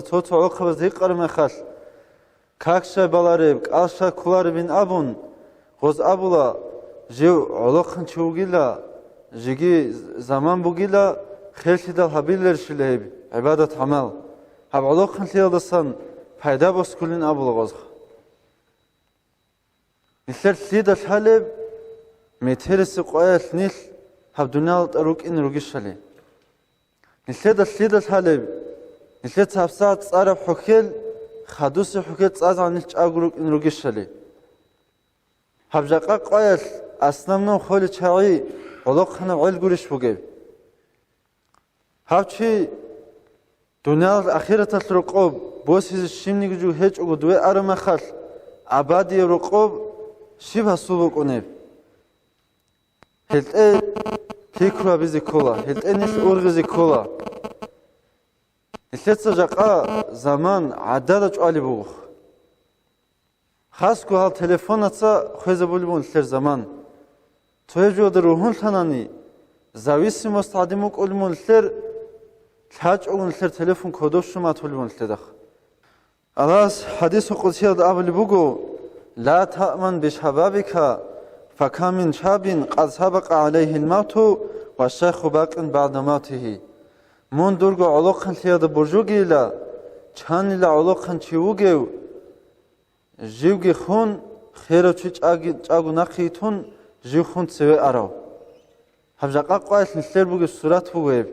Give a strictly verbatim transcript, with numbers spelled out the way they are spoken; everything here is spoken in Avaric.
Цо-цо гӀолохъабаз гьикъараб мехалъ, как щай балареб, кӀал щай кколаребин абун, гъоз абула, жив гӀолохъанчи вугила, жеги заман бугила, херлъидал гьабилелщила гьеб гӀибадат-гӀамал. Гьаб гӀолохъанлъиялдасан пайда боскулин абула гъозха. Нилъер лъида лъалеб, метерисеб къоялъ нилъ гьаб дуниялалда рукӀин ругищали? Нилъеда лъида лъалеб, нилъеца гьабсагӀат цӀараб хӀухьел, хадусеб хӀухьел цӀазегӀан нилъ чӀаго рукӀин ругищали? Гьаб жакъа къоялъ основном холел чагӀи гӀолохъанаб гӀел гурищ бугеб? Гьав чи дуниялалъ ахираталъ рокъоб босизе щибниги жо гьечӀого дуве араб мехалъ, абадияб рокъоб щиб гьасул букӀунеб? ГьелтӀе пикру гьабизе ккола, гьелтӀе нилъ ургъизе ккола. Нилъеца жакъа заман гӀадада чӀвалеб буго. Хасго гьал телефонаца хвезабулеб буго нилъер заман. Цояб жоялда ругьунлъанани, зависимость гӀадин букӀулеб буго нилъер, лъачӀого нилъер телефон кодоб щун батулеб буго нилъедахъ. Аллагьас хӀадисул къудсиялда абулеб буго: «Ла таъман бишабабика, факам мин шабин къад сабакъа гӀалайгьил мавту ва шайху бакъин баъда мавтигьи». Мун дурго гӀолохъанлъиялда буржугейила, чанила гӀолохъанчи вугев, живги хун, херав чи чӀаги-, чӀаго нахъе йитун, жив хун цеве арав. Гьаб жакъа къоялъ нилъер бугеб сурат буго гьеб.